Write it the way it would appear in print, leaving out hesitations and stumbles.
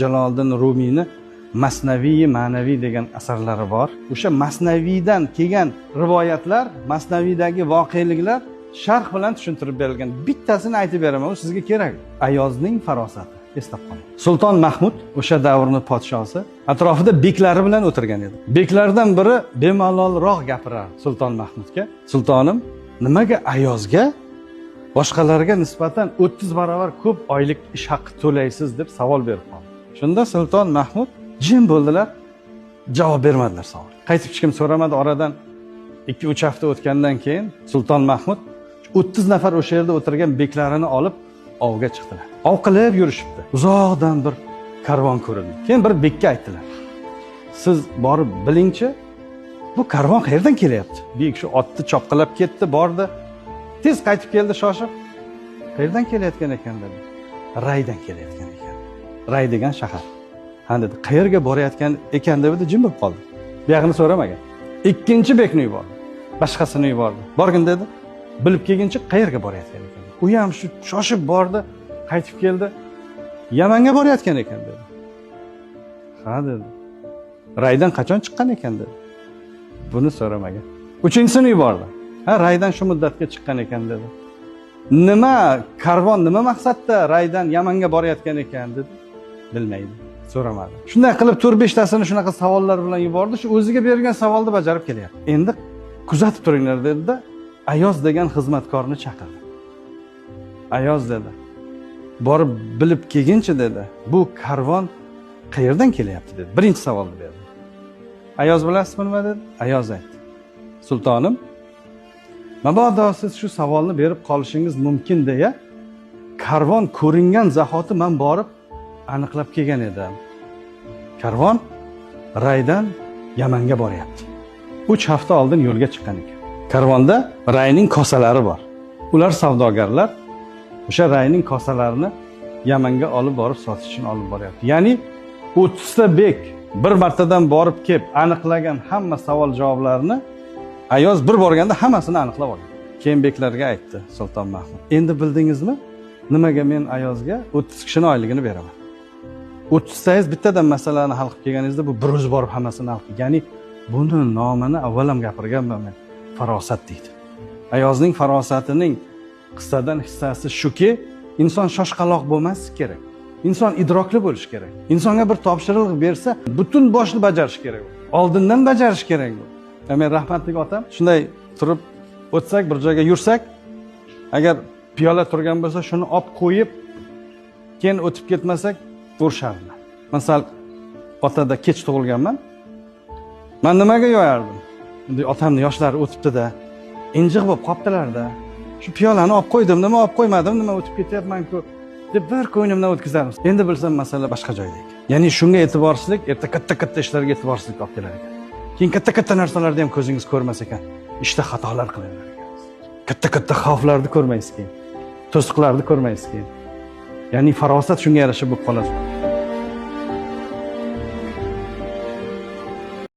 Jaloliddin Rumiyni Masnaviy ma'naviy degan asarlari bor. O'sha Masnaviydan kelgan rivoyatlar, Masnaviydagi voqeliklar sharh bilan tushuntirib berilgan. Bittasini aytib beraman, u sizga kerak. Ayozning farosati. Eslab qoling. Sulton Mahmud o'sha davrning podshosi atrofida beklari bilan o'tirgan edi. Beklardan biri bemalolroq gapirar Sulton Mahmudga. Sultonim, nimaga Ayozga boshqalarga nisbatan 30 barobar ko'p oylik ish haqi to'laysiz deb savol berib qoldi. Shunda Sulton Mahmud jim bo'ldilar, javob bermadilar savol. Qaytib hech kim so'ramadi. Oradan 2-3 hafta o'tgandan keyin Sulton Mahmud 30 nafar o'sha yerda o'tirgan beklarini olib ovga chiqdilar. Ov qilib yurishibdi. Uzoqdan bir karvon ko'rindi. Keyin bir bekka aytdilar. Siz borib bilingchi, bu karvon qayerdan kelyapti? Bek shu otni chopqilab ketdi, bordi. Tez qaytib keldi shoshib. Qayerdan kelayotgan ekan dedi. Raydan kelayotgan ekan. Ray degan shahar. Ha dedi, qayerga borayotgan ekan dedi, jim bo'lib qoldi. Bu yog'ini so'ramagan. Ikkinchi bekni yubordi. Boshqasini yubordi. Borgin dedi. Bilib kelguncha qayerga borayotgan ekan. U ham shu shoshib bordi, qaytib keldi. Yamanga borayotgan ekan dedi. Ha dedi. Raydan qachon chiqqan ekan dedi. Buni so'ramagan. Uchinchisini yubordi. Ha, Raydan shu muddatga chiqqan ekan dedi. Nima karvon nima maqsadda Raydan Yamanga borayotgan ekan dedi. Bilmaydi, so'ramadi. Shunday qilib 4-5 tasini shunaqa savollar bilan yubordi. Shu o'ziga berilgan savolni bajarib kelyapti. Endi kuzatib turinglar dedi-da, Ayoz degan xizmatkorni chaqirdi. Ayoz dedi. Borib bilib kelginchi dedi. Bu karvon qayerdan kelyapti dedi. Birinchi savolni berdi. Ayoz bilasizmi nima dedi? Ayoz aytdi. Sultonim, mabodo siz shu savolni berib qolishingiz mumkin deya karvon ko'ringan zahoti men borib aniqlab kelgan edim. Karvon Raydan Yamanga boryapti. 3 hafta oldin yo'lga chiqqan ekan. Karvonda Rayning kosalari bor. Ular savdogarlar. O'sha Rayning kosalarini Yamanga olib borib sotish uchun olib boryapti. Ya'ni 30 ta bek bir martadan borib kelib aniqlagan hamma savol javoblarni Ayoz bir borganda hammasini aniqlab olgan. Keyin beklarga aytdi Sulton Mahmud. Endi bildingizmi? Nimaga men Ayozga 30 kishini oyligini beraman? 30 tangiz bittadan masalani hal qilib kelganingizda bu bir o'zi borib hammasini hal qilgan. Ya'ni buni nomini avval ham gapirganman men. Farosat deydi. Ayozning farosatining qissadan hissasi shuki, inson shoshqaloq bo'lmasligi kerak. Inson idrokli bo'lishi kerak. Insonga bir topshiriq bersa, butun boshli bajarish kerak. Oldindan bajarish kerak bu. Men rahmatli otam shunday turib o'tsak, bir joyga yursak, agar piyola turgan bo'lsa, shuni olib qo'yib, keyin o'tib ketmasak, urishardilar. Masal otada kech tug'ilganman. Men nimaga yoyardim? Endi otamning yoshlari o'tibdi-da, injiq bo'lib qolibdilar-da. Shu piyolani olib qo'ydim, nima olib qo'ymadim, nima o'tib ketyapman-ku deb bir ko'nglimdan o'tkazarmiz. Endi bilsam masala boshqa joyda ekan. Ya'ni shunga e'tiborsizlik erta katta-katta ishlarga e'tiborsizlik olib kelar ekan. Keyin katta-katta narsalarni ham ko'zingiz ko'rmas ekan. Ishda xatolar qilaverar ekansiz. Katta-katta xavflarni ko'rmaysiz keyin. To'siqlarni ko'rmaysiz keyin. Ya'ni farosat shunga yarasha bo'lib qoladi.